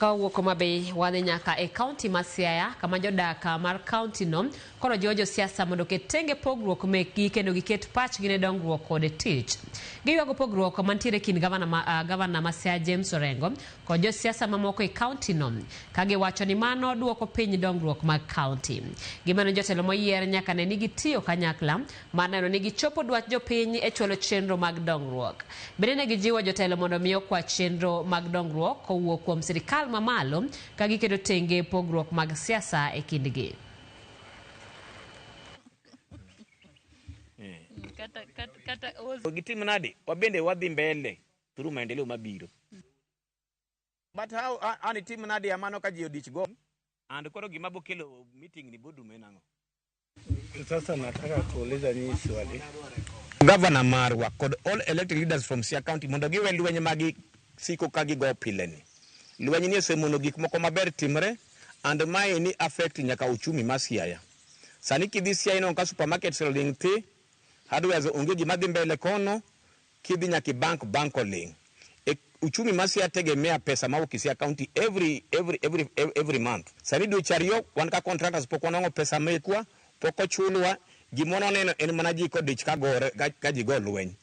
Ka wawuok Homa Bay, wadhi nyaka e kaunti ma Siaya kama jodak mar kaunti no koro jiwo josiasa mondo oket tenge pogruok mekgi kendo giket pachgi ne dongruok kod tich. Giywago pogruok mantiere kind gavana ma, uh, gavana ma Siaya James Orengo kod josiasa mamoko e kaunti no ka giwacho ni mano duoko piny dongruok mag kaunti. Gimeno jotelo moyier nyaka ne ni gitiyo kanyakla mar neno ni gichopo dwach jopiny e chwalo chenro mag dongruok. Bende ne gijiwo jotelo mondo mi okwa chenro mag dongruok kowuok kuom sirikal mamalo ka giketo tenge pogruok mag siasa e kindgi. Gitim nade? Wabende wadhi mbele through maendeleo mabiro. But how an itim nade ya mano ka ji odich go? And koro gima bokelo meeting ni boardroom en ang'o? Sasa nataka kuuliza nyinyi swali. Governor marwa kod all elected leaders from Siaya County mondo giwe lweny ma gisiko ka gigo pile ni. Lweny ni osemono gik moko maber timre and mae ni affect nyaka uchumi ma Siaya. Sani kidhi Siaya ineno ka supermarkets oling thi, hardwares onge gima dhi mbele kono, Kidhi nyaka e bank, bank oling. E uchumi ma Siaya tegemea pesa mawuok e Siaya County every, every, every, every month. Sani dweche ariyo wan ka contractors pok wanwang'o pesa mekwa, pok ochulwa, gima waneno en mana ji kodich ka gore, ka ji go lweny.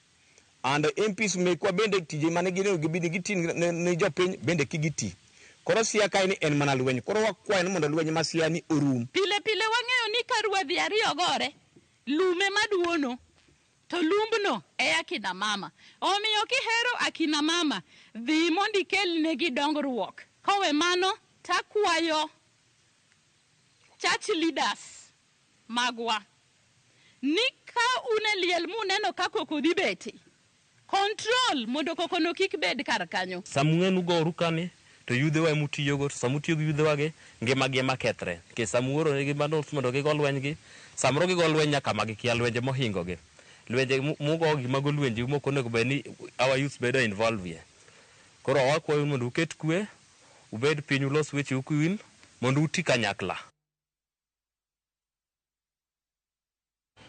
And MPs mekwa bende tije mane ginego gibed ni giti ne jopiny bende kik giti. Koro Siaya kae ni en mana lweny. Koro wakwayo ni mondo lweny ma Siaya ni orum. Pile pile wang'eyo ni ka ruadhi ariyo gore, lum ema duono. To lumbno e akina mama. Omiyo kihero akina mama, dhi mondo ikelnegi dongruok. Kowe mano, takwayo church leaders magwa ni ka un e liel muneno ka koko dhi bete, control mondo koko no kik bed kar kanyo. Sama ung'e ni ugoru kani to yudhewa ema utiyogo to sama utiyo gi yudhewagi ngimagi ema kethre nikech sama uoronegi bundles mondo gigo lwenygi samoro gigo lweny nyaka kama gikia lwenje mohingogi. Lwenje mugogi mago lwenje mok onego bed ni our youths bedo involve ye. Koro wakwayou mondo uket kwe, ubed piny ulos wecheu kwin mondo uti kanyakla.